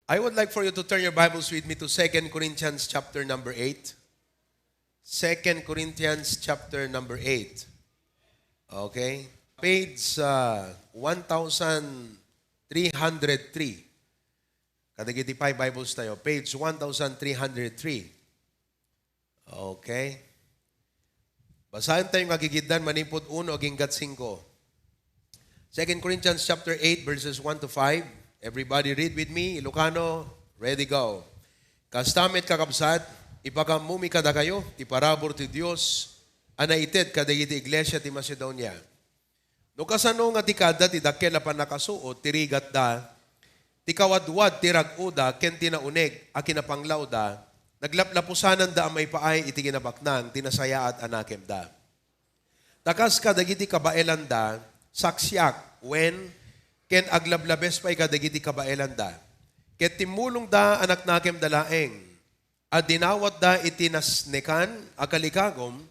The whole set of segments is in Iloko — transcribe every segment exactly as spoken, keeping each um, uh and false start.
I would like for you to turn your Bibles with me to Second Corinthians chapter number eight. Second Corinthians chapter number eight. Okay? Page uh, one thousand three hundred three. Kadagiti pay Bibles tayo. Page one thousand three hundred three. Okay. Basaen tayo nga gigiddan manipud uno aginggat singko. Second Corinthians chapter eight, verses one to five. Everybody read with me. Ilocano, ready, go. Kasta met, kakabsat, ipakaammomi kadakayo ti parabur ti Dios a naited kadagiti iglesia ti Macedonia. No kasano nga ti kaadda ti dakkel a pannakasuot ti rigatda, ti kawadwad ti rag-oda ken ti nauneg a kinapanglawda, naglaplapusananda a maipaay iti kinabaknang ti nasayaat a nakemda. Ta kas kadagiti kabaelanda, saksiak, wen, ken aglablabes pay kadagiti kabaelanda. Ket timmulongda a naknakemda laeng, a dinawatda iti nasnekan a kalikagum,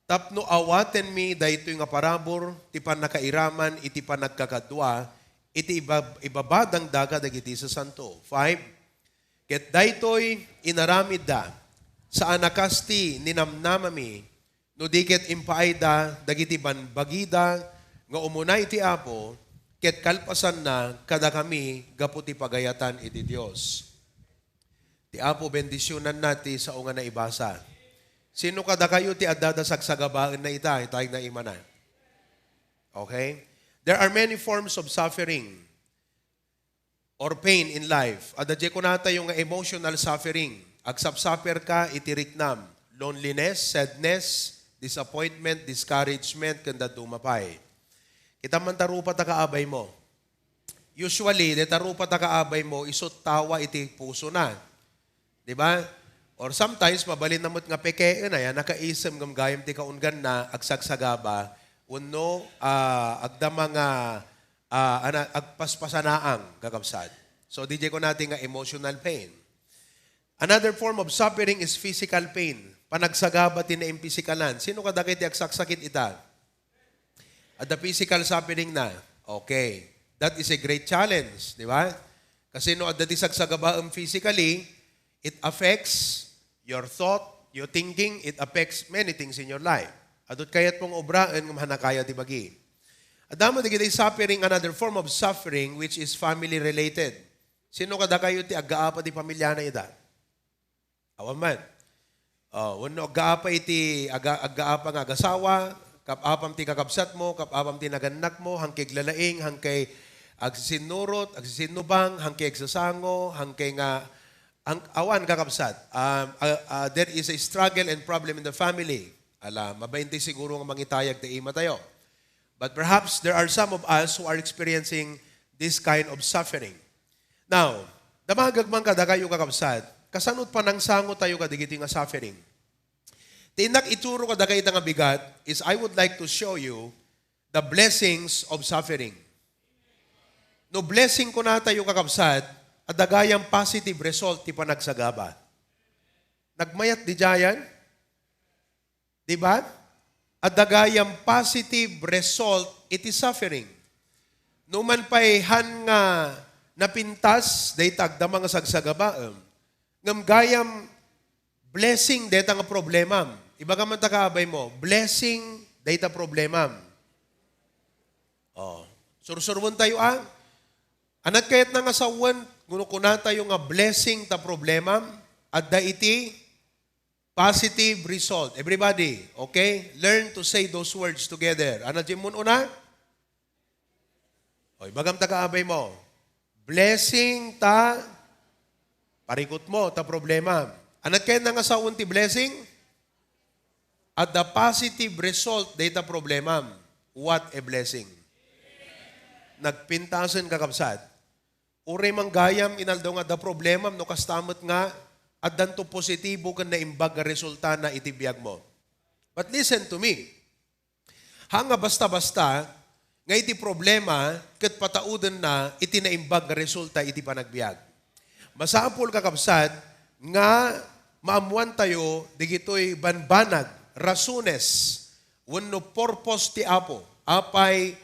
tapno awatenmi daytoy nga parabur ti pannakairaman iti panagkakadua iti ibab-, ibabadangda kadagiti sasanto. Five, ket daytoy inaramidda, saan a kas ti ninamnamami, no di ket impaayda dagiti bambagida nga umuna iti Apo, ket kalpasanna kadakami gapu ti pagayatan iti Dios. Ti Apo bendisionanna ti sao nga naibasa. Sino kadakayo ti addada sagsagabaenna ita? Itay na imana. Okay? There are many forms of suffering or pain in life. Adda diay kunatayo nga emotional suffering. Agsapsaper ka iti riknam, loneliness, sadness, disappointment, discouragement, ken dadduma pay. Kita man ta rupa ta kaabay mo. Usually, deta rupa ta kaabay mo, isut tawa iti puso na. Di ba? Or sometimes, mabalin na met nga pekeen, aya, nakaisem ngem gayam ti kaungganna, agsagsagaba, wenno, ah, agdama nga, ah, ana-, agpaspasanaang, kakabsat. So, di jay kunati nga emotional pain. Another form of suffering is physical pain. Panagsagaba ti naimpisikalan. Sino kadagiti agsaksakit ita? Adda physical suffering na. Okay. That is a great challenge, di ba? Kasi no adda ti sagsagabaem physically, it affects your thought, your thinking, it affects many things in your life. Adut kayat mong obraen ngem hanakaya ti bagi. Adda met dagiti suffering, another form of suffering, which is family related. Sino kadakayo ti aggaapa ti pamilyana ita? Awan man. Oh, wenno aggaapa iti aga-, aggaapa nga agasawa, kap-apam ti kakabsatmo, kap-apam ti nagannakmo, hangkay aglalaing, hangkay agsisinnurot, agsisinnubang, hangkay agsasango, hangkay nga, ang, awan, kakabsat. Um, uh, uh, there is a struggle and problem in the family. Ala, mabain ti siguro nga mangitayag ti imatayo. But perhaps there are some of us who are experiencing this kind of suffering. Now, damagag man kadakayo, kakabsat, kasano panangsango tayo kadigiti nga suffering? Ti innak ituro kadakayo ita nga bigat is I would like to show you the blessings of suffering. No blessing kunatayo, kakabsat, adda gayam positive result ti panagsagaba. Nagmayat diay ayan? Di ba? Adda gayam positive result iti suffering. No man pay han nga napintas dayta agdama nga sagsagabaem, ngem gayam blessing dayta nga problemam. Ibagam man ta kaabay mo, blessing dayta problemam. Oh, sursuroen tayo, ah. Ania kayatna nga sawen, no kunatayo nga blessing ta problemam, adda iti positive result. Everybody, okay? Learn to say those words together. Ania diay immun-una? O, ibagam ta kaabay mo. Blessing ta parikutmo, ta problema. Ania kayatna nga sawen ti blessing? Adda positive result dayta problemam. What a blessing. Nagpintasen, kakabsat. Uray man gayam inaldaw nga adda problemam, no kasta met nga addanto positibo ken naimbag nga resultana iti biagmo. But listen to me. Ha nga basta-basta nga iti problema ket pataudenna iti naimbag nga resulta iti panagbiag. Masapul, kakabsat, nga maammoantayo digitoy banbanag, rasones, wenno purpose ti Apo. Apay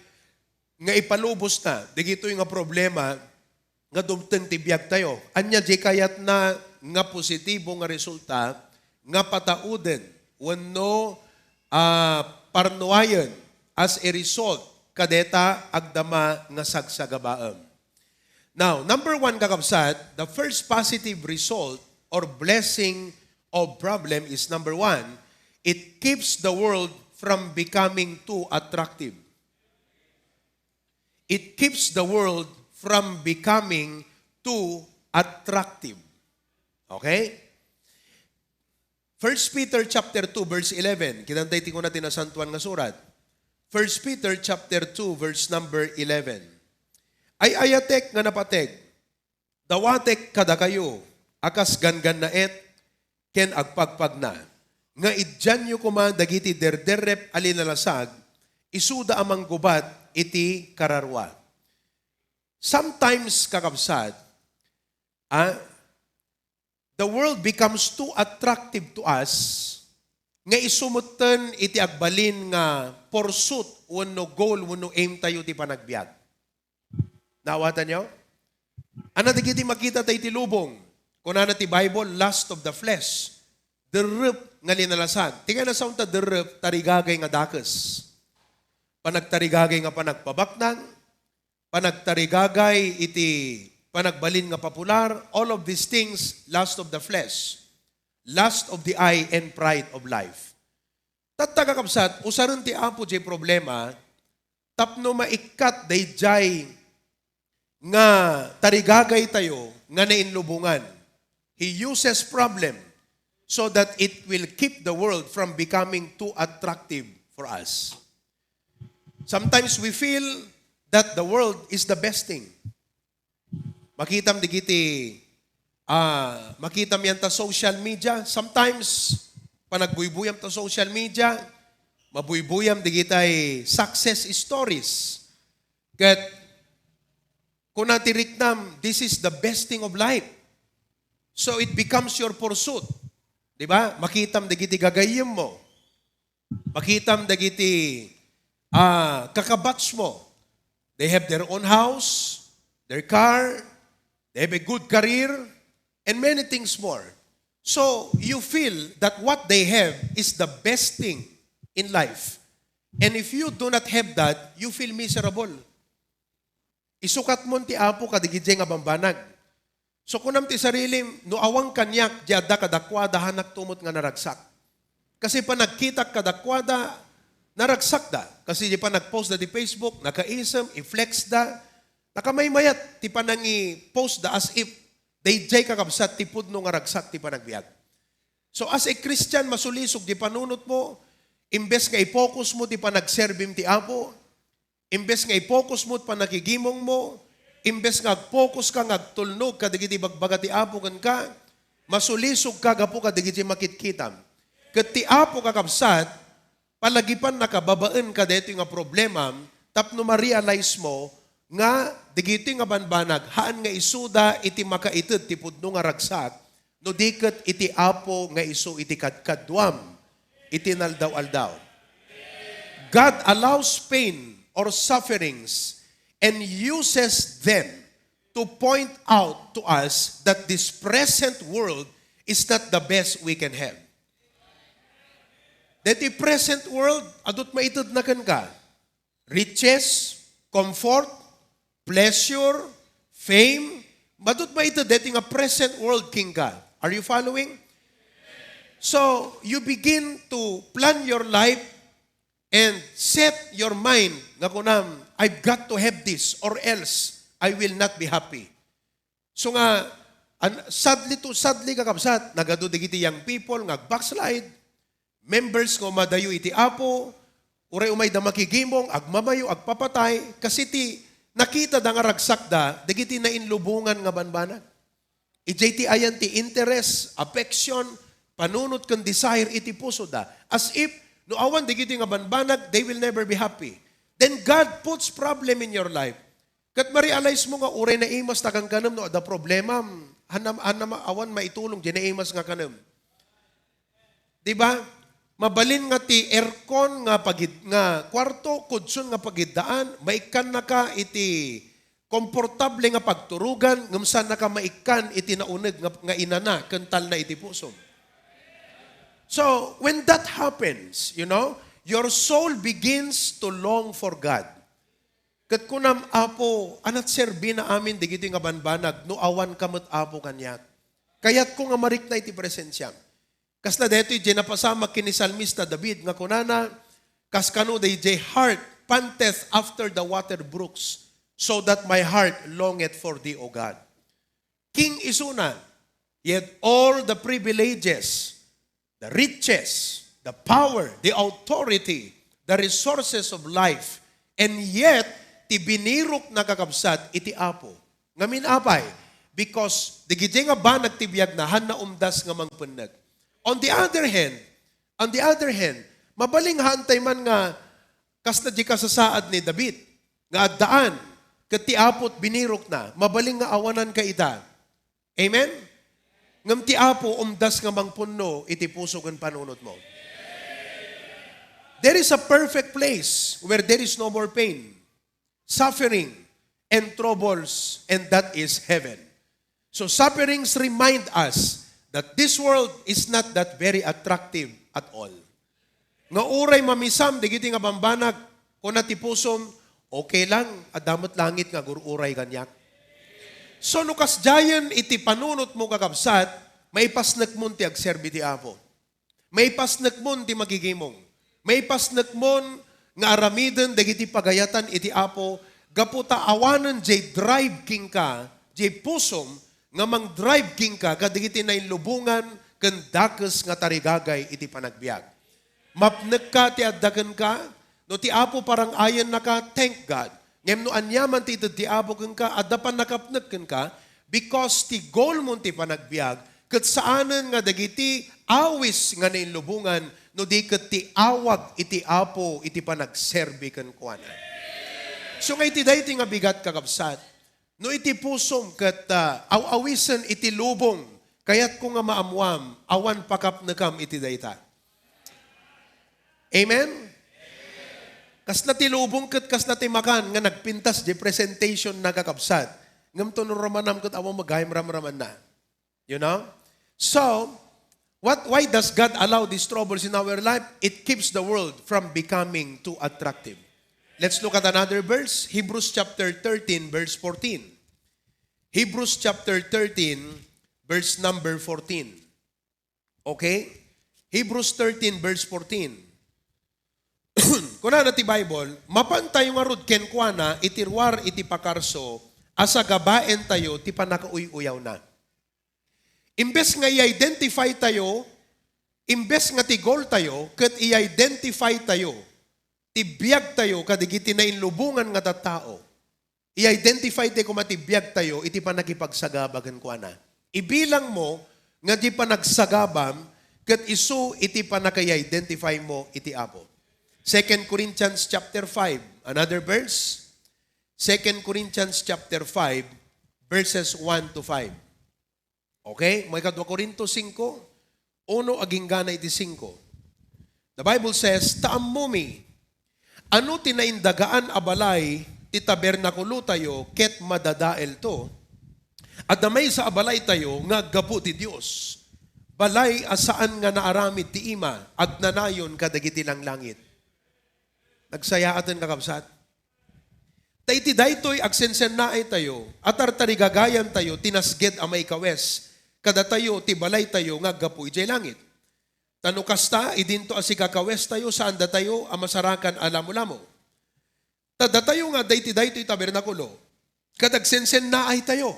nga ipalubosna digitoy nga problema nga dumteng ti biag tayo. Ania diay kayatna nga positibo nga resulta nga patauden wenno, ah, parnuayen as a result kadeta agdama nga sagsagabaem. Now, number one, kakabsat, the first positive result or blessing of problem is, number one, it keeps the world from becoming too attractive. It keeps the world from becoming too attractive. Okay? First Peter chapter two, verse eleven. Kitam ti kuna ti Nasantoan nga Surat. First Peter chapter two, verse number eleven. Ay-ayatek nga napateg, dawatek kadakayo a kas gangannaet ken agpagpagna, nga idianyo koma dagiti derderrep a linalasag, isuda a manggubat iti kararua. Sometimes, kakabsat, ah, the world becomes too attractive to us nga isu metten iti agbalin nga pursuit wenno goal wenno aim tayo ti panagbiag. Naawatanyo? Ania dagiti makita tayo iti lubong? Kunana ti Bible, lust of the flesh. Derrep nga linalasag. Ti kayatna saonta derrep, tarigagay nga dakes. Panagtarigagay nga panagpabaknang, panagtarigagay iti panagbalin nga popular, all of these things, lust of the flesh, lust of the eye, and pride of life. Tatta, kakabsat, usaren ti Apo diay problema tapno maikkat daydiay nga tarigagay tayo nga nainlubongan. He uses problem so that it will keep the world from becoming too attractive for us. Sometimes we feel that the world is the best thing. Makitam digiti, ah, makitam yan ta social media. Sometimes, panagbuybuyam ta social media, mabuybuyam digitay success stories. Ket kuna ti riknam, this is the best thing of life. So it becomes your pursuit. Di ba? Makitam dagiti gagayyemmo. Makitam dagiti, ah, kakabatsmo. They have their own house, their car, they have a good career, and many things more. So, you feel that what they have is the best thing in life. And if you do not have that, you feel miserable. Isukatmon ti Apo kadigiti nga bambanag. So, kunam ti sarilim, "No awan kaniak, diay adda kadakuada, haanak to met nga naragsak." Kasi panagkitak kadakuada, naragsakda. Kasi diay panagpostda ti Facebook, nakaisem, i-flexda. Nakamaymayat ti panangi-postda as if daydiay, kakabsat, ti pudno nga ragsak ti panagbiag. So, as a Christian, masulisog ti panunotmo, imbes nga i-focusmo ti panagserbim ti Apo, imbes nga i-focusmo ti panakigimongmo, imbes nga ag-focus ka nga agtulnog kadagiti ibagbaga ti Apo kenka, masulisog ka gapu kadagiti makitkitam. Ket ti Apo, kakabsat, palagipannaka babaen kadaytoy nga problemam tapno ma-realize mo nga dagitoy nga banbanag, haan nga isuda iti makaited ti pudno nga ragsak, no di ket iti Apo nga isu iti kadkaduam iti inaldaw-aldaw. God allows pain or sufferings and uses them to point out to us that this present world is not the best we can have. That the present world, adut maitedna kenka. Riches, comfort, pleasure, fame, adut maited daytoy nga present world kenka. Are you following? So, you begin to plan your life and set your mind nga kunam, "I've got to have this or else I will not be happy." So nga, an-, sadly to sadly, kakabsat, nagadu dagiti young people nga ag-backslide, members nga umadayo iti Apo, uray umayda makigimong, agmamayo, agpapatay, kasi ti nakitada nga ragsakda, dagiti nainlubongan nga banbanag. Idiay ti ayan ti interest, affection, panunot ken desire iti pusoda. As if, no awan dagiti nga banbanag, they will never be happy. Then God puts problem in your life. Ket ma-realize mo nga uray naimas ta kankanem no adda problemam, hanam, hanam, awan maitulong diay naimas nga kanem. Di ba? Mabalin nga ti aircon nga pagid-, nga kwarto, kudson nga pagiddaan, maikkannaka iti Komportable nga pagturugan, ngem saannaka maikkan iti nauneg nga, nga inana ken talna iti pusom. So, when that happens, you know, your soul begins to long for God. Ket kunam, "Apo, ania ti serbina amin dagiti nga banbanag no awanka met, Apo, kaniak? Kayatko nga marikna iti presensiam." Kasla daytoy diay napasamak ken ni Salmista David nga kunana, "Kas kano daydiay heart panteth after the water brooks, so that my heart longeth for thee, O God." King isuna, he had all the privileges, the riches, the power, the authority, the resources of life, and yet, ti binirokna, kakabsat, iti Apo. Ngamin apay? Because dagiti nga banag ti biagna, haanna umdas nga mangpenneg. On the other hand, on the other hand, mabalin nga haantay man nga kasla di kasasaad ni David, nga addaan, ket ti Apo ti binirokna, mabalin nga awananka ita. Amen? Ngem ti Apo, umdas nga mangpunno iti puso ken panunotmo. There is a perfect place where there is no more pain, suffering, and troubles, and that is heaven. So sufferings remind us that this world is not that very attractive at all. Nga uray mamisam dagiti nga bambanag, kuna ti pusom, "Okay lang, adda met langit nga agur-uray kaniak." So, no kasdiayen iti panunotmo, kakabsat, maipasnekmon ti agserbi ti Apo. Maipasnekmon ti makigimong. Maipasnekmon nga aramiden dagiti pagayatan iti Apo gapu ta awanen diay drive kenka, diay pusom nga mangdrive kenka kadagiti nainlubongan ken dakes nga tarigagay iti panagbiag. Mapnekka ti adda kenka, no ti Apo parang-ayennaka, thank God. Ngem no aniaman ti ited ti Apo kenka, adda pannakapnek kenka, because ti goalmon ti panagbiag, ket saanen nga dagiti awis nga nainlubongan, no di ket ti awag iti Apo iti panagserbi kenkuana. So nga iti daytoy nga bigat, kakabsat, no iti pusom ket, ah, aw-awisen iti lubong, kayatko nga maammuam, awan pakapnekam iti dayta. Amen? Kasla ti lubong ket kasla ti makan nga nagpintas di presentation na, kakabsat. Ngem to no ramanam ket awan magayam ramramanna. You know? So, what, why does God allow these troubles in our life? It keeps the world from becoming too attractive. Let's look at another verse, Hebrews chapter thirteen, verse fourteen. Hebrews chapter thirteen, verse number fourteen. Okay? Hebrews thirteen, verse fourteen. Kunana ti Bible, "Mapantayo ngarud kenkuana iti ruar iti pakarso a sagabaentayo ti pannakauy-uyawna." Imbes nga i-identify tayo, imbes nga ti goal tayo, ket i-identify tayo ti biag tayo kadagiti nainlubongan nga tattao. I-identify tayo koma ti biag tayo iti pannakipagsagaba kenkuana. Ibilang mo nga di panagsagabam ket isu iti pannaka-identify mo iti Apo. Second Corinthians chapter five, another verse. Second Corinthians chapter five, verses one to five. Okay? Maikadua Corinto singko, uno agingga na iti singko. The Bible says, "Ta ammomi, ano ti naindagaan a balay ti tabernakulotayo ket madadaelto? Adda maysa a balaytayo nga aggapu ti Dios, balay a saan nga naaramid ti ima, agnanayon kadagiti langlangit." Nagsayaaten, kakabsat? Ta iti daytoy agsensennaay tayo, a tartarigagayan tayo ti nasged a maikawes kadatayo ti balay tayo nga aggapu idiay langit. Ta no kasta, idinto a sigakawes tayo, saan datayo a masarakan a lamulamo. Ta datayo nga adda iti daytoy tabernakulo, ket agsensennaay tayo.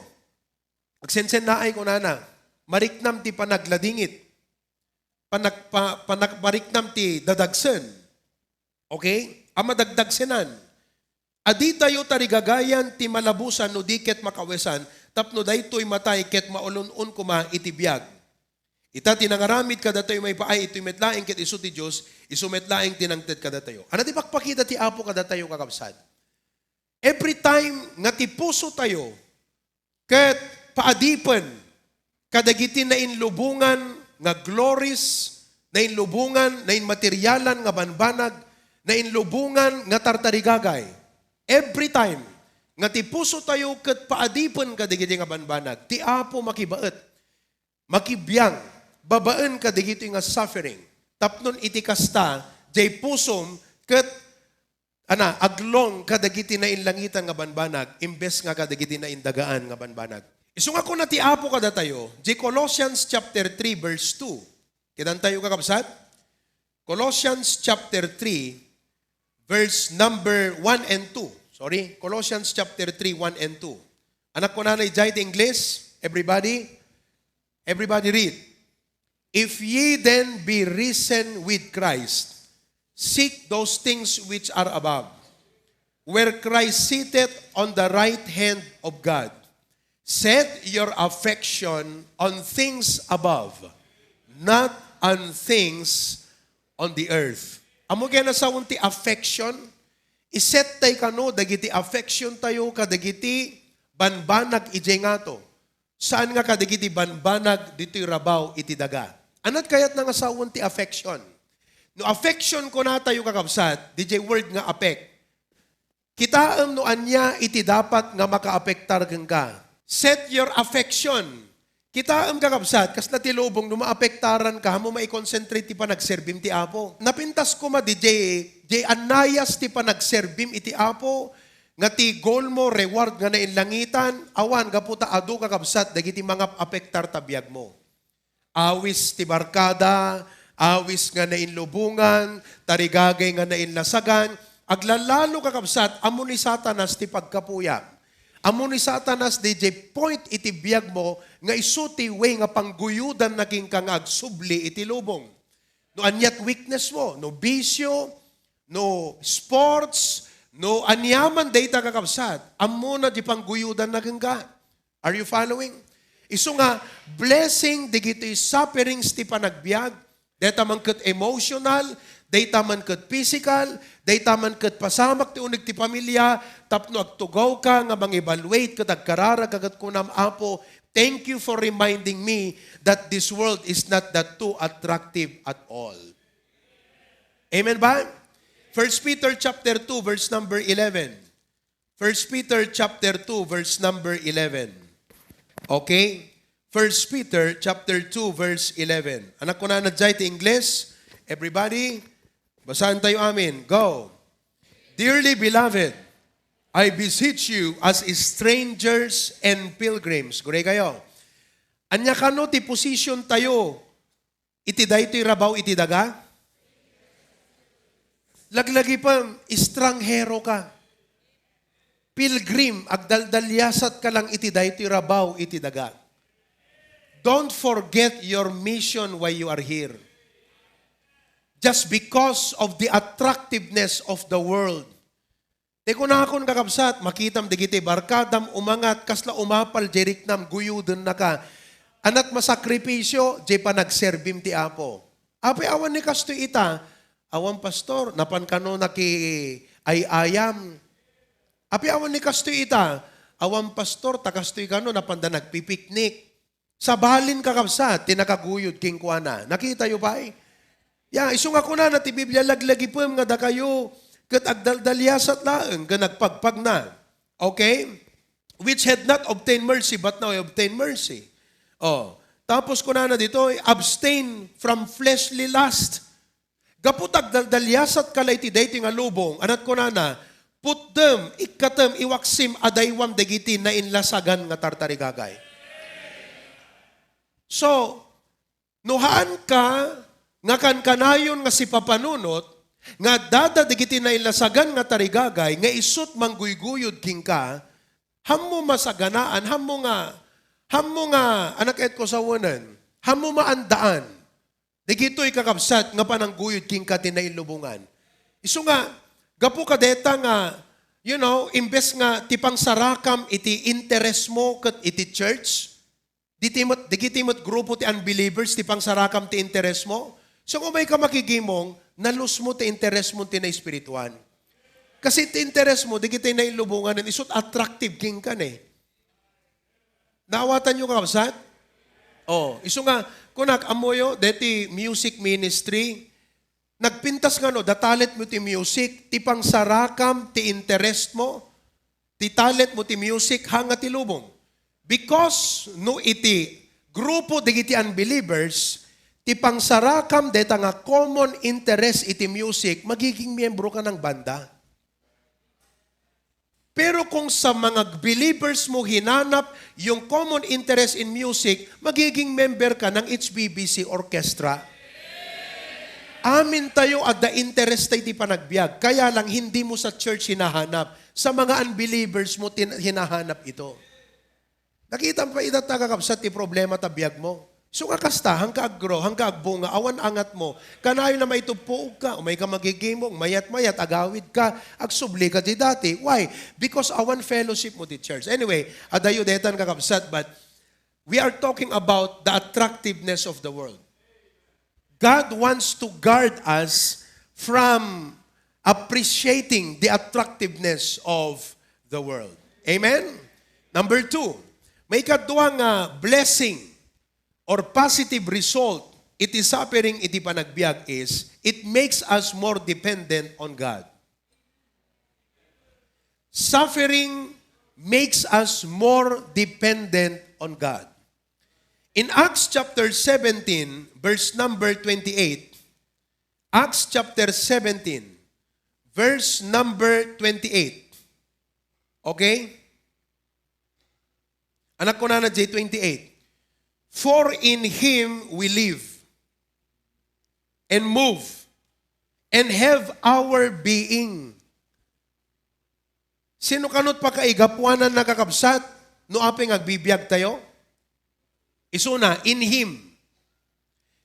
Agsensennaay kunana, mariknam ti panagladingit, panak-, pa-, panak-, mariknam ti dadagsen. Okay? A madagdagsenan. A ditayo tarigagayan ti malabusan no di ket makawesan, tapno daytoy matay ket maulun-on koma iti biag. Ita ti nangaramid kadatayo maipaay, itoy met laeng ket isu ti Dios, isu met laeng ti nangted kadatayo. Ania ti pakpakita ti Apo kadatayo, kakabsat? Every time nga ti puso tayo ket paadipen kadagiti nainlubongan nga glories, nainlubongan, nainmaterialan nga banbanag, nainlubongan nga tartarigagay. Every time, nga ti pusotayo ket paadipen kadagiti nga banbanag. Ti Apo makibaet, makibiang, babaen kadagitoy nga suffering. Tapnon iti kasta, diay pusom ket, ana, aglong kadagiti nainlangitan nga banbanag, imbes nga kadagiti naindagaan nga banbanag. Isu nga kuna ti Apo kadatayo, di Colossians chapter three, verse two. Kitantayo, kakabsat? Colossians chapter three, verse number one and two. Sorry, Colossians chapter three, one and two. Anak ko nanay, jay ti English? Everybody? Everybody read. "If ye then be risen with Christ, seek those things which are above, where Christ sitteth on the right hand of God. Set your affection on things above, not on things on the earth." Ammo kaya nasaon ti affection? Iset tay kano dagiti affection tayo kadagiti banbanag idiay ngato. Saan nga kadagiti banbanag ditoy rabaw iti daga? Anat kayat na nga sawen ti affection? No affection kunatayo, kakabsat, didiay word nga affect. Kitaem no ania iti dapat nga makaapektar kenka. Set your affection. Kitaem, kakabsat, kasla ti lubong no maapektaran ka, mo maikonsentrate ti panagserbim ti Apo. Napintas koma didiay, diay annayas ti panagserbim iti Apo, nga ti goal mo, reward nga nainlangitan, awan gapu ta adu, kakabsat, dagiti mangap-apektar ta biag mo. Awis ti barkada, awis nga nainlubongan, tarigagay nga nainlasagan, aglalalo, kakabsat, ammo ni Satanas ti pagkapuya. Ammo ni Satanas didiay point iti biag mo nga isu ti way nga pangguyodan na kenka nga agsubli iti lubong. No aniat weakness mo, no bisyo, no sports, no aniaman dayta, kakabsat, ammona di pangguyodan na kenka. Are you following? Isu nga, blessing digiti sufferings ti panagbiag, dayta man ket emotional, dayta man ket physical, dayta man ket pasamak ti uneg ti pamilya, tapno agtugawka nga mang-evaluate ket agkararag ket kunam, "Apo, thank you for reminding me that this world is not that too attractive at all." Amen ba? First Peter chapter two, verse number eleven. First Peter chapter two, verse number eleven. Okay? First Peter chapter two, verse eleven. Anak ko na nadjay ti Ingles. Everybody, basahan tayo, amen. Go. "Dearly beloved, I beseech you as strangers and pilgrims." Guri kayo. Ania kano ti position tayo iti daytoy rabaw iti daga? Laglagipem, estranghero ka. Pilgrim, agdaldaliasat ka lang iti daytoy rabaw iti daga. Don't forget your mission why you are here. Just because of the attractiveness of the world. Ti kunakon, kakabsat, makitam dagiti barkadam umangat, kasla umapal diay riknam, guyodennaka. Anat masakripisyo, diay panagserbim ti Apo. Apay awan ni kastoy ita? Awan, pastor, napan kano nakiay-ayam. Apay awan ni kastoy ita? Awan, pastor, ta kastoy kano, napanda nagpipiknik. Sabalin, kakabsat, ti nakaguyod kenkuana. Nakitayo pay? Ya, isu nga kunana ti Biblia, "Laglagipem nga dakayo ket agdaldaliasat laeng ken agpagpagna." Okay? "Which had not obtained mercy, but now obtain mercy." Oh, tapos kunana ditoy, "Abstain from fleshly lust." Gapu ta agdaldaliasat ka la iti daytoy nga lubong, anat kunana, "Putdem, ikkatem, iwaksim, adaywam dagiti nainlasagan nga tartarigagay." So, no haan ka nga kankanayon nga sipapanunot, nga dada dagiti nainlasagan nga tarigagay, nga isut mangguyguyod kenka, hammo masaganaan, hammo nga, hammo nga, anak et ko sawenen, hammo maandaan. Dagitoy, kakabsat, nga panangguyod kenka ti nailubongan. Isu nga, gapu kadeta nga, you know, imbes nga ti pangsarakam iti interes mo ket iti church, diti met, dagiti met grupo ti unbelievers ti pangsarakam ti interes mo. So, umay ka makigimong, nalus mo ti interes mo ti naespirituan. Kasi ti interes mo, dagiti nailubongan, isut attractive kenka ne. Naawatanyo, kakabsat? Oh, isu nga, kunak, ammoyo, deti music ministry, nagpintas nga no, the talent mo ti music, ti pangsarakam, ti interest mo, Ti talent mo ti music, haan nga ti lubong. Because no iti grupo dagiti unbelievers, ti pangsarakam dayta nga common interest iti music, magiging miyembro ka ng banda. Pero kung sa mga believers mo hinanap yung common interest in music, magiging member ka ng H B B C orchestra. Amin tayo adda interest tayo ti panagbiag. Kaya lang hindi mo sa church hinahanap. Sa mga unbelievers mo tin- hinahanap ito. Nakita mo pa ita ta kakabsat ti problema ta biag mo. So nga kasta, hangka agro, hangka agbunga, awan angat mo. Kanayon na maituppuog ka, umay ka magigimong, mayat-mayat, agawid ka, agsubli ka di dati. Why? Because awan fellowship mo di church. Anyway, adayo detan kakabsat, but we are talking about the attractiveness of the world. God wants to guard us from appreciating the attractiveness of the world. Amen? Number two, maikadua nga blessing or positive result iti suffering iti panagbiag is it makes us more dependent on God. Suffering makes us more dependent on God. In Acts chapter seventeen, verse number twenty-eight, Acts chapter seventeen, verse number twenty-eight. Okay? Anak ko na na, J twenty-eight. "For in Him we live and move and have our being." Sino kanot pakaigapuanan, nakakabsat, no apay nga agbibiag tayo? Isuna, in Him.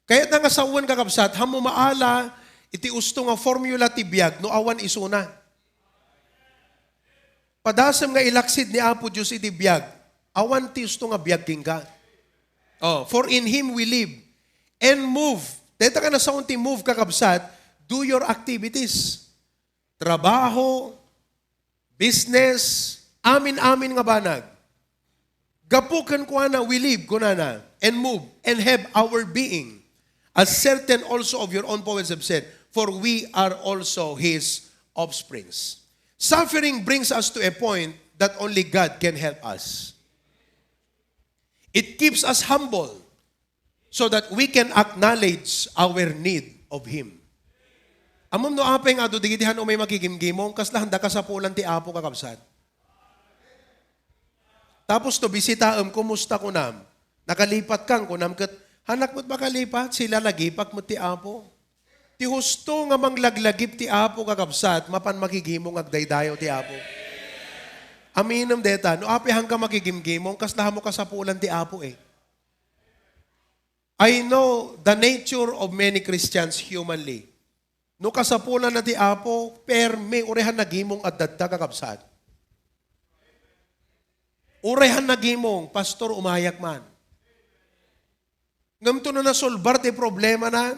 Kayatna nga sawen, kakabsat, haan mo maala iti usto nga formula ti biag no awan isuna. Padasem nga ilaksid ni Apo Dios iti biag, awan ti usto nga biag kenka. Oh, "For in Him we live and move." Dayta nga nasawen ti move, kakabsat, do your activities. Trabaho, business, amin-amin nga banag. Gapu kenkuana, we live, kunana, and move, and have our being, as certain also of your own poets have said, "For we are also His offsprings." Suffering brings us to a point that only God can help us. It keeps us humble so that we can acknowledge our need of Him. Ammom no apay nga adu digiti han umay makigimgimong, kasla handa kasapulan ti Apo, kakabsat. Tapos to, bisitaem, "Kumusta?" kunam. "Nakalipat kan?" kunam ket, "Hanak met makalipat, sila lagipak met ti Apo." Ti husto nga manglaglagip ti Apo, kakabsat, mapan makigimong agdaydayaw ti Apo. Aminem deta, no apay hangka makigimgimong, kasla mo kasapulan ti Apo eh. I know the nature of many Christians humanly. No kasapulan na ti Apo, permi, uray han nagimong adda, kakabsat. Uray han nagimong, "Pastor, umayak man." Ngem to no nasolbar ti problemanan,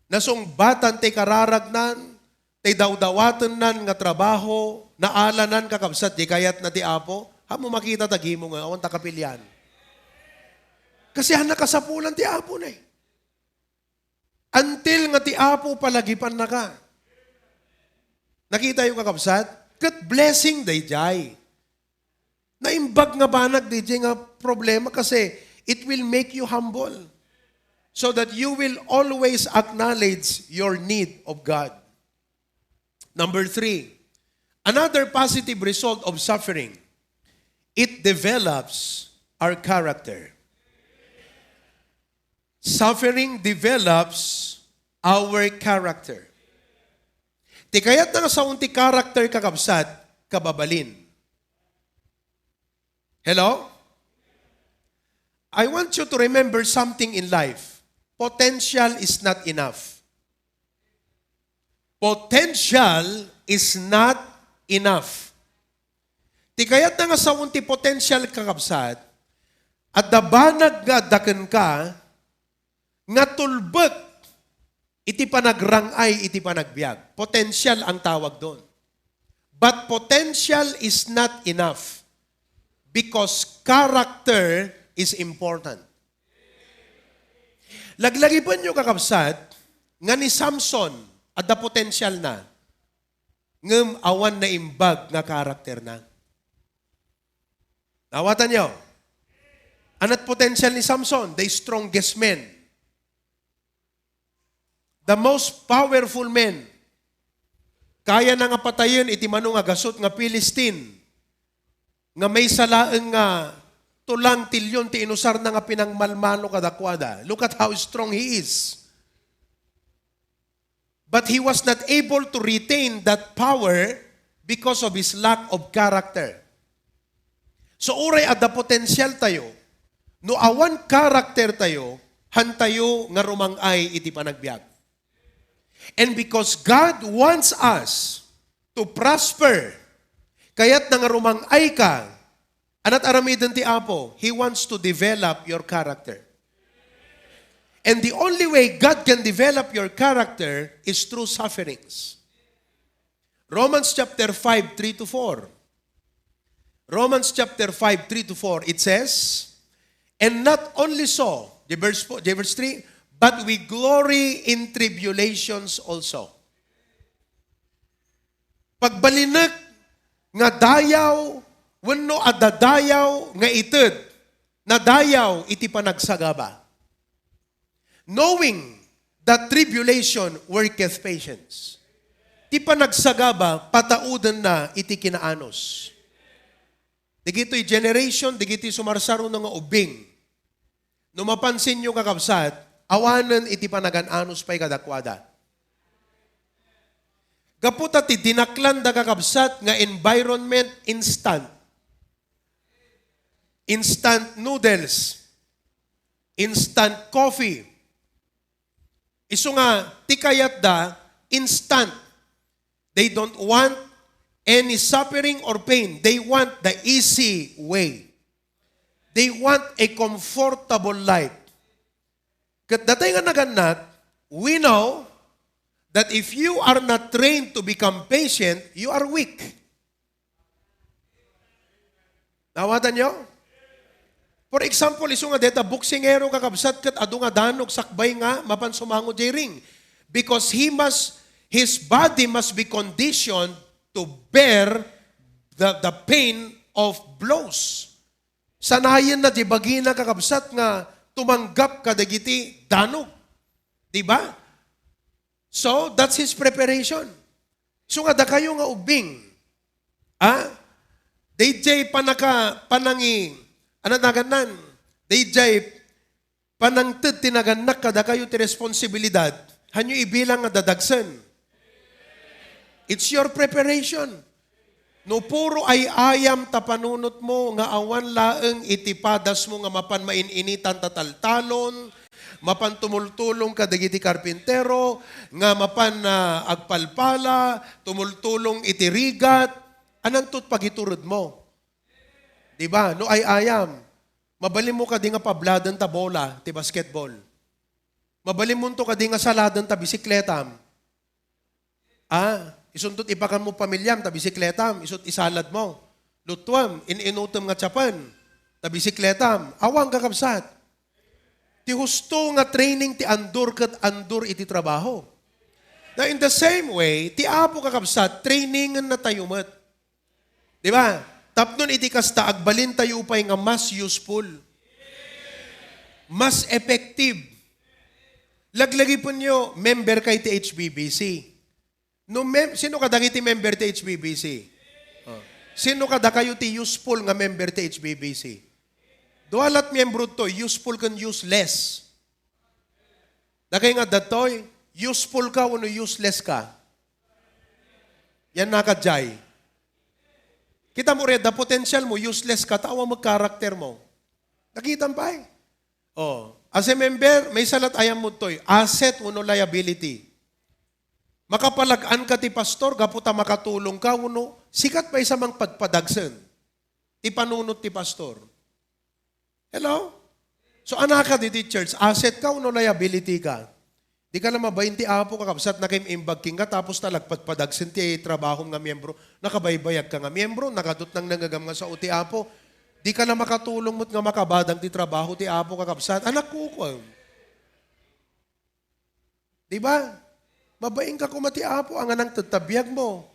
nasungbatan ti kararagnan, ti dawdawatennan nga trabaho, naalanan, kakabsat, di kayatna ti Apo, haan mo makita ta gimong nga, awan ta kapilian. Kasi han nakasapulan ti Apo na eh. Until nga ti Apo palagipannaka. Nakita yo, kakabsat? Ket blessing dayjay. Naimbag nga banag dayjay nga problema kasi it will make you humble so that you will always acknowledge your need of God. Number three, another positive result of suffering, it develops our character. Suffering develops our character. Ti kayatna nga saon ti character, kakabsat, kababalin. Hello? I want you to remember something in life. Potential is not enough. Potential is not enough. Ti kayatna nga saon ti potential, kakabsat, adda banag nga adda kenka nga tulbek iti panagrang-ay iti panagbiag. Potential ang tawag doon. But potential is not enough because character is important. Laglagipenyo, kakabsat, nga ni Samson, adda potential na, ngem awan naimbag nga karakter na. Naawatan niyo? Anat potential ni Samson, the strongest man. The most powerful man. Kaya na nga patayen iti mano nga gasut nga Philistine, nga maysa laeng nga tulang tilyon ti inusarna nga pinangmalmalo kadakuada. Look at how strong he is. But he was not able to retain that power because of his lack of character. So, uray adda potential tayo, no awan character tayo, hantayo nga rumang-ay iti panagbiag. And because God wants us to prosper, kayatna nga rumang-ay ka, anat aramiden ti Apo, He wants to develop your character. And the only way God can develop your character is through sufferings. Romans chapter five, three to four. Romans chapter five, three to four, it says, "And not only so," the verse four, the verse three, "but we glory in tribulations also." Pagbalinek nga dayaw wenno adda dayaw nga ited, nadayaw iti panagsagaba. "Knowing that tribulation worketh patience." Ti panagsagaba, pataudenna iti kinaanus. Dagitoy generation, dagitoy sumarsaruna nga ubing. No mapansinyo, kakabsat, awanen iti panagan-anus pay kadakuada. Gapu ta ti dinaklanda, kakabsat, nga environment, instant. Instant noodles, instant coffee. Isu nga, ti kayatda, instant. They don't want any suffering or pain. They want the easy way. They want a comfortable life. Ket datay nga nagannat, we know that if you are not trained to become patient, you are weak. Naawatan niyo? For example, isu nga deta boksingero, kakabsat, ket adu nga danog sakbay nga mapan sumango diay ring. Because he must, his body must be conditioned to bear the, the pain of blows. Sanayenna diay bagina, kakabsat, nga tumanggap kadagiti danog. Di ba? So, that's his preparation. So nga, dakayo nga ubbing, ah, dayjay panaka-, panangi-, ano nagannan? Dayjay panangted ti nagannak kadakayo ti responsibilidad, hanyo ibilang nga dadagsen. It's your preparation. No puro ay-ayam ta panunotmo nga awan laeng iti padasmo nga mapan main-initan ta taltalon, mapan tumultulong kadagiti karpintero, nga mapan, ah, agpalpala, tumultulong iti rigat, ananto ti pagituredmo? Di ba? No ay-ayam, mabalinmo kadi nga pabladen ta bola ti basketball? Mabalinmonto kadi nga saladen ta bisikletam? Ah, isunto ti ipakanmo pamiliam ta bisikletam, isu ti isaladmo. Lutuem, in-inutem nga tiapen ta bisikletam. Awan, kakabsat. Ti husto nga training ti andor ket andor iti trabaho. Now, in the same way, ti Apo, kakabsat, trainingenna tayo met. Di ba? Tapno iti kasta, agbalintayo pay nga mas useful, mas effective. Laglagipenyo, member kay ti H B B C. No mem-, sino kadagiti member ti H B B C? Oh. Sino kadakayo ti useful nga member ti H B B C? Dua lat miyembro to, useful ken useless. Dakay nga datoy, useful ka wenno useless ka? Yan nakadjay. Kita mo rin, the potential mo, useless ka, ta awan mo character mo. Nakitam pay. Oh, as a member, maysa lat ayam mo toy, asset wenno liability. Makapalag-an ka ti pastor, gapu ta makatulong ka, wenno sikat pay sa mangpadpadagsen ti panunot ti pastor. Hello? So, anaka diti church, asset ka wenno liability ka? Di ka la mabain ti Apo, kakabsat, nakaimbag kenka, tapos ta lagpadpadagsen ti trabahom nga miyembro. Nakabaybayag ka nga miyembro, nakadutnang nangagam nga sao ti Apo. Di ka la makatulong met nga makabadang ti trabaho ti Apo, kakabsat. Anak ko, ko. Di ba? Mabain ka koma ti Apo, a nga nangted ta biag mo,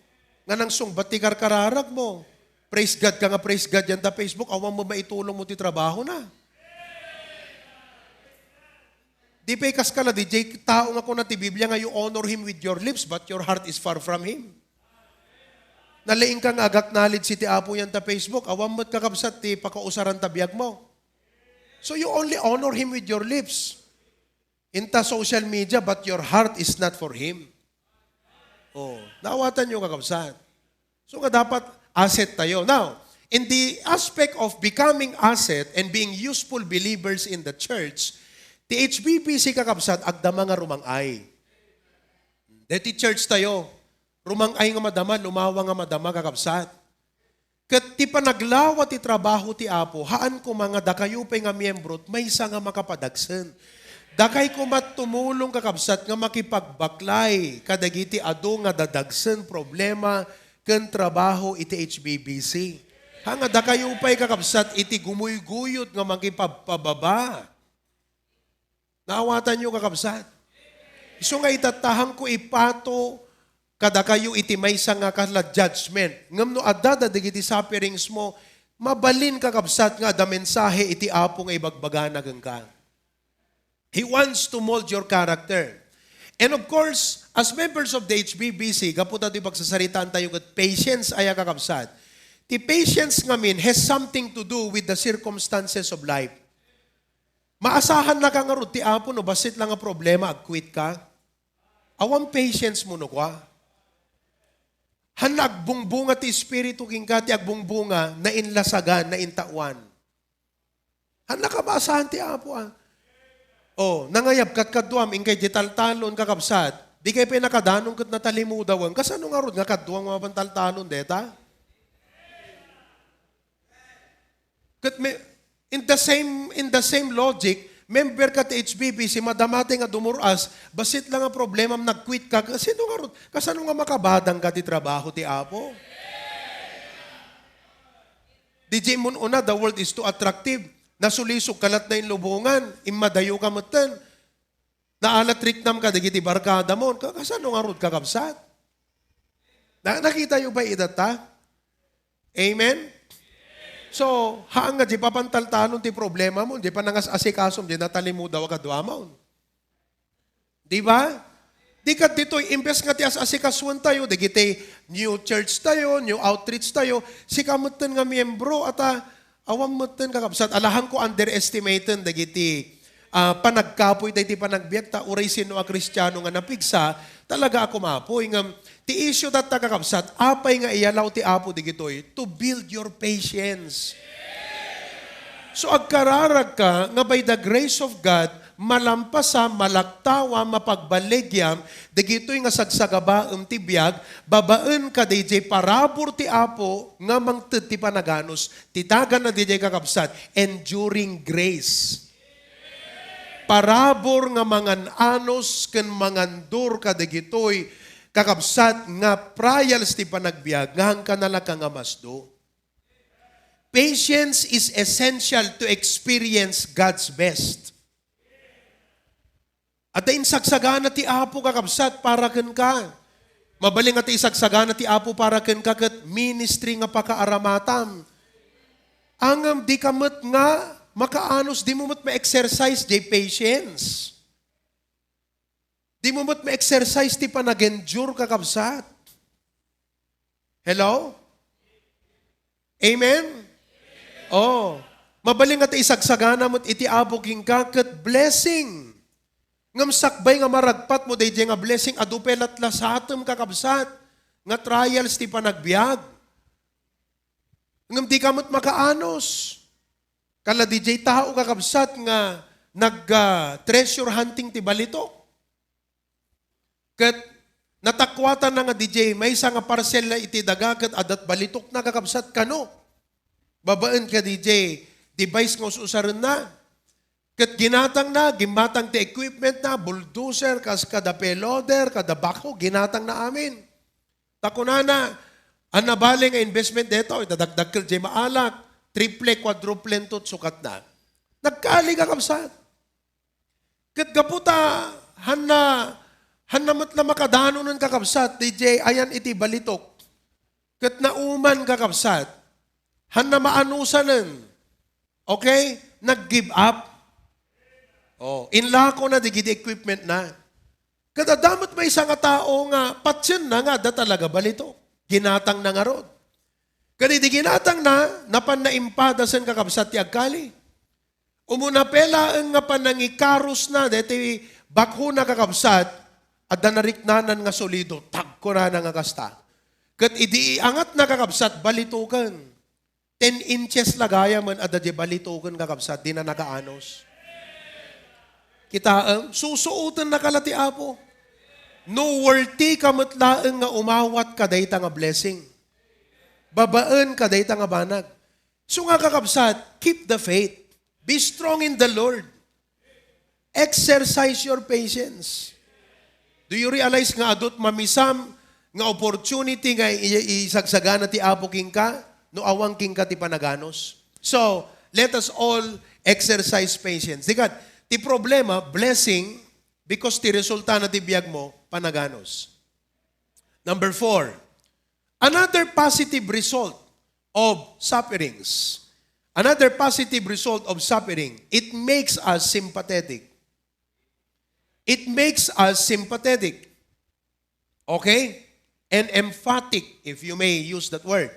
nga nangsungbat ti karkararag mo. Praise God ka nga praise God yan ta Facebook, awan mo maitulong mo ti trabaho na. Di pay kas kala D J, tao nga kuna ti Biblia nga you honor him with your lips, but your heart is far from him. Nalaing ka nga ag-acknowledge iti Apo yan ta Facebook, awan met kakabsat ti pakausaran ta biag mo. So you only honor him with your lips. Inta social media, but your heart is not for him. Oh, naawatan nyo, kakabsat. So nga dapat asset tayo. Now, in the aspect of becoming asset and being useful believers in the church, ti H B B C, kakabsat, agdama nga rumang-ay. Deti church tayo, rumang-ay nga madama, lumawa nga madama, kakabsat. Ket ti panaglawa ti trabaho ti Apo, haan koma nga dakayo pay nga miyembro, maysa nga makapadagsen. Dakay koma tumulong, kakabsat, nga makipagbaklay kadagiti adu nga dadagsen problema ken trabaho iti H B B C. Ha nga dakayo pay, kakabsat, iti gumuyguyod nga makipagpababa. Naawatan nyo, kakabsat? Isu nga itatta, hanko ipato kadakayo iti maysa nga kasla judgment. Ngem no adda dagiti sufferings mo, mabalin, kakabsat, nga adda mensahe iti Apo nga ibagbagana kenka. He wants to mold your character. And of course, as members of the H B B C, gapu ta ti pagsasaritaan tayo ket patience aya, kakabsat. Ti patience ngamin has something to do with the circumstances of life. Maasahannaka ngarud ti Apo no bassit la nga problema, ag-quit ka? Awan patience mo no kua? Hanna agbungbunga ti Espiritu kenka, ti agbungbunga, nainlasagan, naintaoan. Hanna ka maasahan ti Apo, ah. Oh, nangayab kadkaduam, inkay di taltalon, kakabsat. Di kay pay nakadanong ket natalimudawen. Kasano ngarud nga kaduam nga mapan taltalon, deta? Ket me-, in the same, in the same logic, member ka ti H B B C, madamati nga dumur-as, bassit la nga problemam, nag-quit ka, sino ngarud, kasano nga makabadang ka ti trabaho ti Apo? D J Mun una, the world is too attractive. Nasulisog ka lat na inlubongan, immadayo ka metten. Naalat riknam ka dagiti barkada mo. Ka-, kasano ngarud, kakabsat? Na-, nakita yo ba ida ta? Amen? So, haan nga di papantaltalon ti problema mo, di pa nangas-asikasom, di natalimudaw a kaduamon. Di ba? Di kaditoy, imbes nga ti as-asikasuen tayo, dagiti new church tayo, new outreach tayo, sika metten nga miyembro, ata, awan metten, kakabsat, alahan ko underestimaten dagiti, ah, panagkapoy dagiti panagbiag ta, uray sino a Kristiano nga napigsa, talaga a kumapoy. Ngem, ti issue tatta, kakabsat, apay nga iyalaw ti Apo digitoy to build your patience. So, agkararag ka nga by the grace of God, malampasa, malaktawa, mapagballigiam, dagitoy nga sagsagabaem ti biag, babaen ka daydiay parabur ti Apo nga mangted ti panaganus. Ti tagana daydiay, kakabsat, enduring grace. Parabur nga mangan-anus ken mangandur kadagitoy, kakabsat, nga trials ti panagbiag, nga haanka nalaka nga masdo. Patience is essential to experience God's best. Adda insagsagana ti Apo, kakabsat, para kenka. Mabalin nga ti isagsagana ti Apo para kenka ket ministry nga pakaaramatam. Ngem dika met nga makaanus, dimo met ma-exercise diay patience. Dimo met ma-exercise ti panag-endure, kakabsat. Hello? Amen? Oh. Mabalin nga ti isagsagana met iti Apo kenka ket blessing. Ngem sakbay nga maragpatmo daydiay nga blessing, adu pay latlasatem, kakabsat, nga trials ti panagbiag. Ngem dika met makaanus. Kala daydiay tao, kakabsat, nga nag, ah, treasure hunting ti balitok. Ket natakuatanna nga daydiay maysa nga parsela iti daga ket adda ti balitokna, kakabsat, kano? Babaen kadaydiay device nga us-usarenna. Ket ginatangna, gimmatang ti equipmentna, bulldozer, kas kada pay loader, kada backhoe, ginatangna amin. Ta kunana, "Ania bale nga investment daytoy, dadakdakkel diay maalak, triple, quadruple into't sukatna." Nagkali, kakabsat. Ket gapu ta, hanna, hanna met la makadanonen, kakabsat, daydiay ayan iti balitok. Ket nauman, kakabsat, Hanna maanusanen. Okay? Nag-give up. Oh, inlako na digiti equipment na. Ket adda met maysa nga tao nga patienna nga adda talaga balitok. Ginatangna ngarud. Ket idi ginatangna, napanna impadasen, kakabsat, ti agkali. Umuna pay laeng nga panangikarusna daytoy bakhona, kakabsat, adda nariknanan nga solido, tagkunana nga kasta. Ket idi iangatna, kakabsat, balitoken. Ten inches la gayamen adda di balitoken, kakabsat, dina nakaanus. Kitaem, susuotennaka la ti Apo. No worthy ka met laeng nga umawat kadayta nga blessing. Babaen kadayta nga banag. So nga, kakabsat, keep the faith. Be strong in the Lord. Exercise your patience. Do you realize nga adut mamisam nga opportunity nga i-, isagsagana ti Apo kenka no awan kenka ti panaganus? So, let us all exercise patience. Dikat, ti problema, blessing, because ti resultana ti biag mo, panaganus. Number four, another positive result of sufferings. Another positive result of suffering, it makes us sympathetic. It makes us sympathetic. Okay? And emphatic, if you may use that word.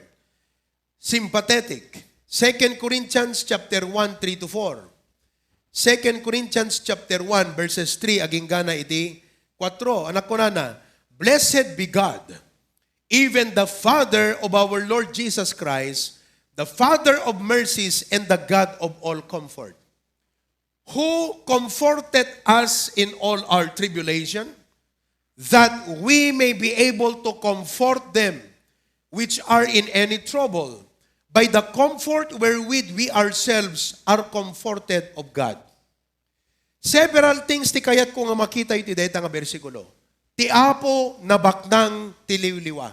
Sympathetic. Second Corinthians chapter one, three to four. Second Corinthians chapter one, verses three, aginggana iti kuatro. Anak kunana, "Blessed be God, even the Father of our Lord Jesus Christ, the Father of mercies and the God of all comfort, who comforted us in all our tribulation, that we may be able to comfort them which are in any trouble by the comfort wherewith we ourselves are comforted of God." Several things ti kayatko nga makita iti dayta nga bersikulo. Ti Apo nabaknang ti liwliwa.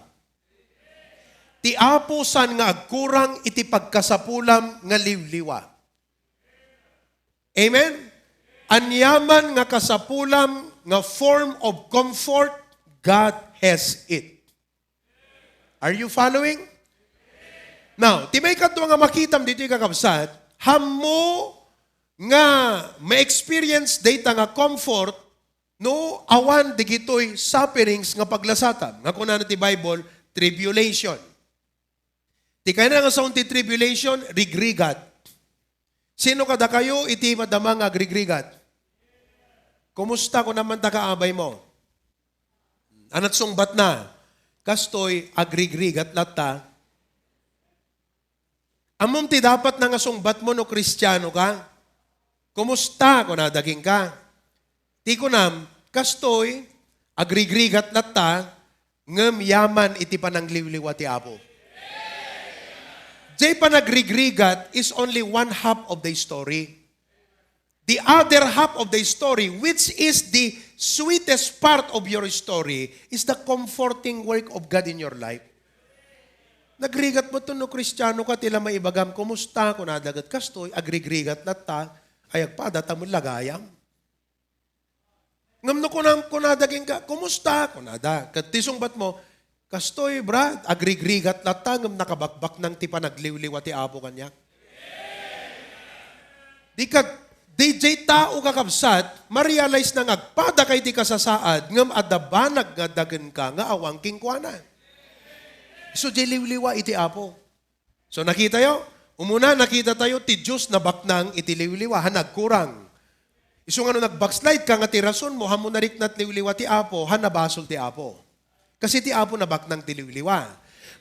Ti Apo saan nga agkurang iti pagkasapulam nga liwliwa. Amen? Aniaman nga kasapulam nga form of comfort, God has it. Are you following? Now, ti maikadua nga makitam ditoy, kakabsat, hammo nga ma-experience dayta nga comfort no awan digitoy sufferings nga paglasatam. Nga kunana ti Bible, tribulation. Ti kayatna nga saon ti tribulation, rigrigat. Sino kadakayo iti madama nga agrigrigat? Kumusta, kuna man ta kaabay mo? Anat sungbatna? Kastoy, agrigrigat latta. Ammom ti dapat na nga sungbat mo no Kristiano ka? Kumusta, kunada kenka? Ti kunam, kastoy, agrigrigat latta, ngem yaman iti panangliwliwa ti Apo. Jay panagrigrigat is only one half of the story. The other half of the story, which is the sweetest part of your story, is the comforting work of God in your life. Nagrigat mo to no Kristiano ka, ti la maibagam, "Kumusta?" kunada, ket kastoy, agrigrigat latta, ay agpada ta met la gayam. Ngem no kunam, kunada kenka, "Kumusta?" kunada. Ket ti sungbat mo, "Kastoy, brad, agrigrigat latta, ngem nakabakbaknang ti panagliwliwa ti Apo kaniak." Di ka, di jay tao, kakabsat, ma-realize na nga agpada ka iti kasasaad, ngem adda banag nga adda kenka nga awan kenkuana. So, jay liwliwa iti Apo. So, nakitayo? Umuna, nakitatayo ti Dios nabaknang iti liwliwa, han nagkurang. Isu nga no nag-backslide ka nga ti rason mo, hammo nariknat liwliwa ti Apo, han nabasol ti Apo. Kasi ti Apo nabaknang ti liwliwa.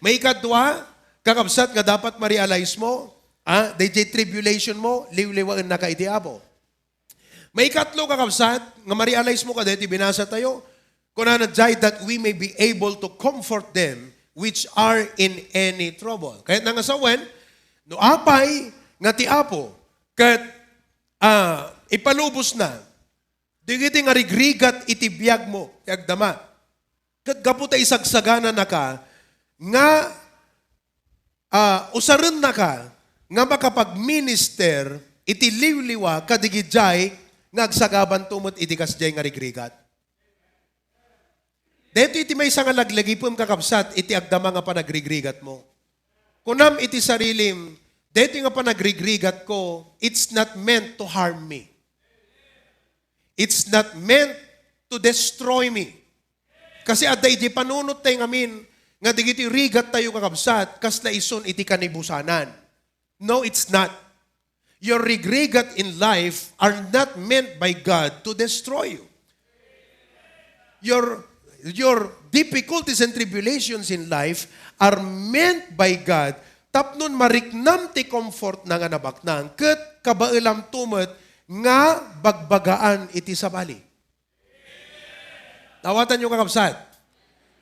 Maikadua, kakabsat nga dapat ma-realize mo, ah, dayjay tribulation mo, liwliwaennaka iti Apo. Maikatlo, kakabsat, nga ma-realize mo kadaytoy binasa tayo, kunana jay, "That we may be able to comfort them which are in any trouble." Kayatna nga sawen, no apay nga ti Apo, ket, ah, ipalubos na, dagiti nga rigrigat iti biag mo, ti agdama. Ket gapu ta isagsagananaka nga, ah, usarennaka nga makapagminister iti liwliwa kadagijay nga agsagabanto met iti kasjay nga rigrigat. Daytoy iti maysa nga laglagipem, kakabsat, iti agdama nga panagrigrigat mo. Kunam iti sarilim, "Daytoy nga panagrigrigatko, it's not meant to harm me. It's not meant to destroy me." Kasi adda iti panunottayo ngamin nga dagiti rigattayo, kakabsat, kasla isun iti kanibusanan. No, it's not. Your rigrigat in life are not meant by God to destroy you. Your, your difficulties and tribulations in life are meant by God tapno mariknam ti comfort na nga nabaknang ket kabaelamto met nga bagbagaan iti sabali. Nawatanyo, kakabsat?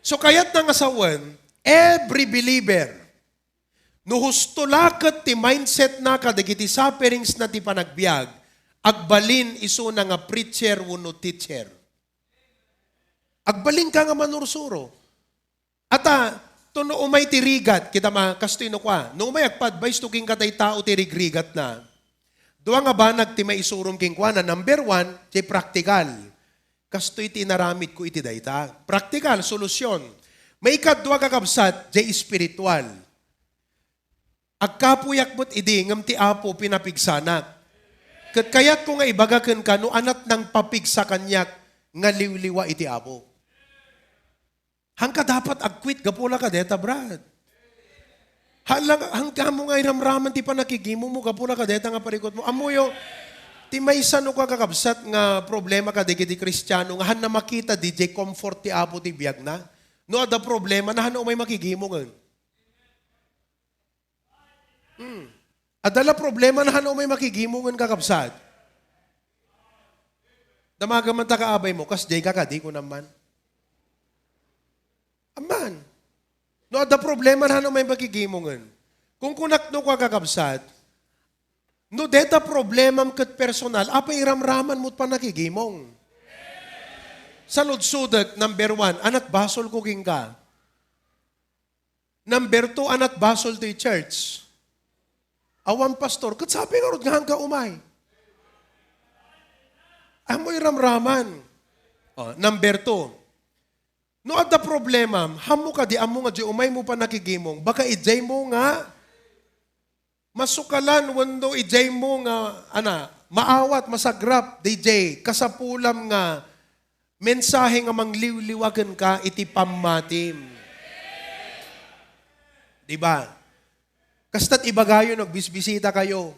So, kayatna nga sawen, every believer, no husto la ket ti mindset na kadagiti sufferings na ti panagbiag, agbalin isuna nga preacher wenno teacher. Agbalinka nga manursuro. Ata, to no umay ti rigat, kita ma-, kastoy no kua, no umay agpa-advise to kenka tay tao ti rigrigatna, dua nga banag ti maisurom kenkuana. Number one, ti practical. Kastoy ti inaramidko iti dayta. Practical, solusyon. Maikadua, kakabsat, ti spiritual. Agkapuyak met idi, ngem ti Apo pinapigsanak. Ket kayatko nga ibaga kenka no anat nang papigsa kaniak nga liwliwa iti Apo. Haanka dapat ag-quit gapuna kadeta, Brad. Haan lang, haanka mo nga iramraman ti panakigimo mo gapuna kadeta nga parikut mo. Ammoyo, ti maysa no kakabsat nga problema kadagiti Kristiano nga haanna makita diay comfort ti Apo ti biagna. No adda problema na, haanna umay makigimo ngan. Hmm. Adda la problema na, haanna umay makigimo ngan, kakabsat. Damagan man ta kaabay mo, kasdiay ka kadi, kunam man. Amman. No adda problema na, haanna umay makigimo ngan. Kung kunak no kua, kakabsat, no deta problemam ket personal, apay iramraman mo't panakigimong? Saludsodek, number one, anat basolko kenka? Number two, anat basol toy church? Awan, pastor. Ket sapay ngarud nga haanka umay. Ammo iramraman. Oh, number two, no adda problemam, haanmo kadi ammo nga diay umaymo panakigimong, baka idiaymo nga masukalan wenno idiaymo nga, ana, maawat, masagrap, diay kasapulam nga mensahe nga mangliwliwa kenka iti pammatim. Di ba? Kasta't ibagayo no agbisbisitakayo.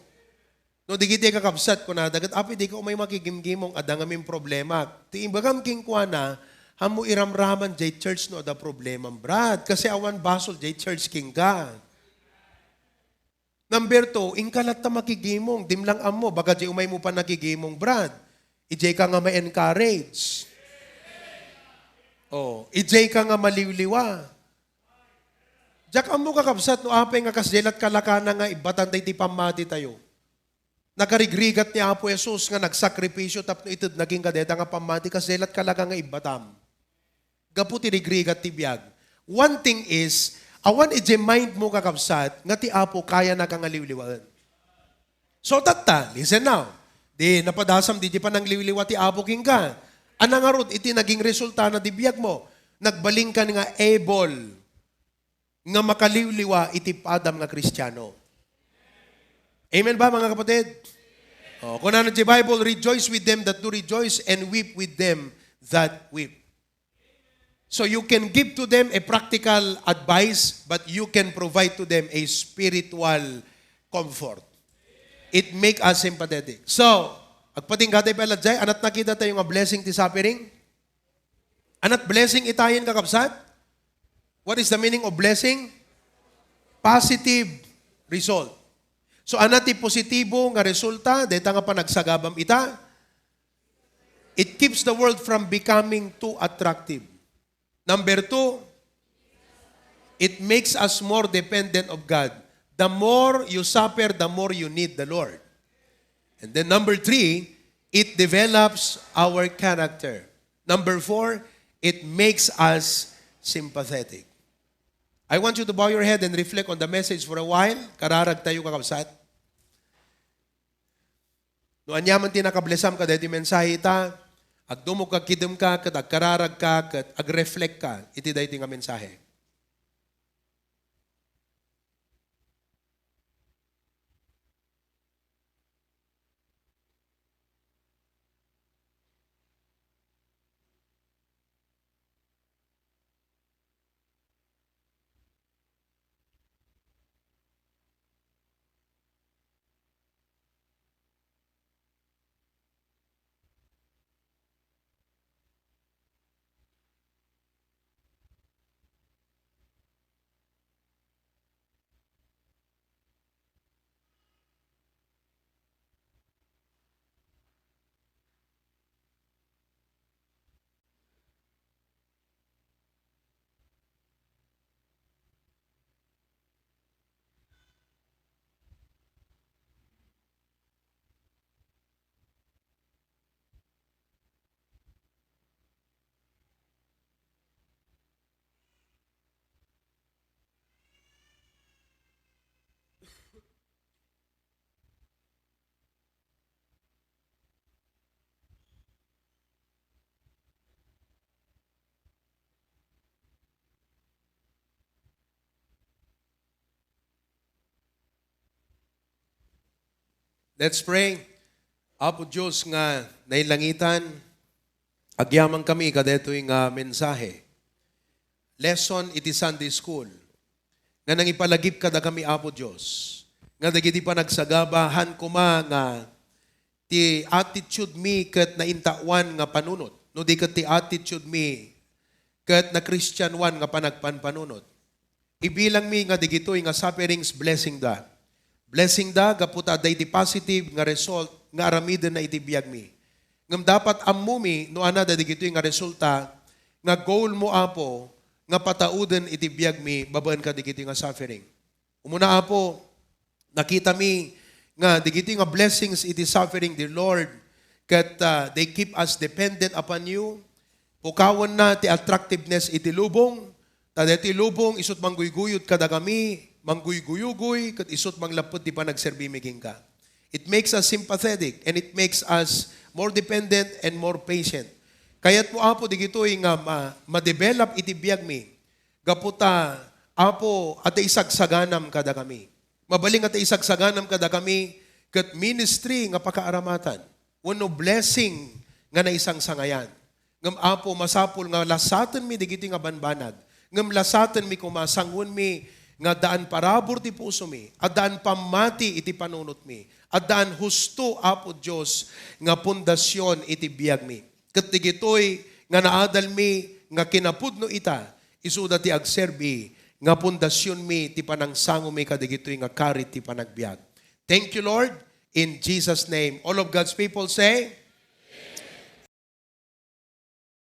No, dagiti kakabsat, kunada ket, "Apo, dika umay makigimgimong, adda ngamin problema." Ti imbagam kenkuana, "Haanmo iramraman diay church no adda problemam, Brad, kasi awan basol diay church kenka." Number two, inka latta makigimong, dim lang ammo, baka diay umaymo panakigimong, Brad. Idiayka nga ma-encourage. Oh, idiayka nga maliwliwa. Diak ammo, kakabsat, no apay nga kasdiay lat kalakana nga ibbatan daytoy pammatitayo. Nakarigrigat ni Apo Jesus nga nagsakripisyo tapno itedna kenka dayta nga pammati, kasdiay lat kalaka nga ibbatam. Gapu ti rigrigat ti biag. One thing is, awan idiay mind mo, kakabsat, nga ti Apo kayana ka nga liwliwaen. So, tatta, listen now. Di napadasam diay panangliwliwa ti Apo kenka. Ania ngarud iti naging resultana ti biag mo? Nagbalinka nga able nga makaliwliwa iti padam nga Kristiano. Amen ba, mga kapatid? Oh, kunana ti Bible, "Rejoice with them that do rejoice and weep with them that weep." So you can give to them a practical advice, but you can provide to them a spiritual comfort. It make us sympathetic. So, agpatingga tayo pala, Jay, anat nakita tayo nga blessing ti suffering? Anat blessing itayen, kakabsat? What is the meaning of blessing? Positive result. So, anat ti positibo nga resulta, dayta nga panagsagabam ita? It keeps the world from becoming too attractive. Number two, it makes us more dependent of God. The more you suffer, the more you need the Lord. And then number three, it develops our character. Number four, it makes us sympathetic. I want you to bow your head and reflect on the message for a while. Kararag tayo, kakabsat. No ania man ti nakablesam kadaytoy mensahe ita, agdumog ka, kidem ka, ket agkararag ka, ket agreflect ka iti daytoy nga mensahe. Let's pray. Apo Dios nga nailangitan, agyamankami kadaytoy nga mensahe. Lesson iti Sunday School nga nangipalagip kadakami, Apo Dios, nga dagiti panagsagaba, haan koma nga ti attitude mi ket naintawan nga panunot, no di ket ti attitude mi ket nakristianoan nga panagpanpanunot. Ibilangmi nga digitoy nga sufferings, blessing da. Blessing da gapu ta adda iti positive nga result nga aramidenna iti biagmi. Ngem dapat ammomi no ania dagitoy nga resulta nga goal mo, Apo, nga patauden iti biagmi babaen kadagitoy nga suffering. Umuna, Apo, nakitami nga dagitoy nga blessings iti suffering, dear Lord, ket, ah, they keep us dependent upon you. Pukawenna ti attractiveness iti lubong, ta daytoy lubong isut' mangguyguyod kadakami, mangguyguyugoy, ket isut' manglapped ti panagserbimi kenka. It makes us sympathetic and it makes us more dependent and more patient. Kayatmo, Apo, digitoy nga ma-, ma-develop iti biagmi. Gapu ta, Apo, adda isagsaganam kadakami. Mabalin nga adda isagsaganam kadakami, ket ministry nga pakaaramatan wenno blessing nga naisangsangayan. Ngem, Apo, masapul nga lasatenmi dagitoy nga banbanag. Ngem lasatenmi koma, sanguenmi nga addaan parabur ti pusomi, addaan pammati iti panunotmi, addaan husto, Apo Dios, nga pundasyon iti biagmi. Ket dagitoy nga naadalmi nga kinapudno ita, isuda ti agserbi nga pundasionmi ti panangsangomi kadagitoy nga kari ti panagbiag. Thank you, Lord. In Jesus' name. All of God's people say,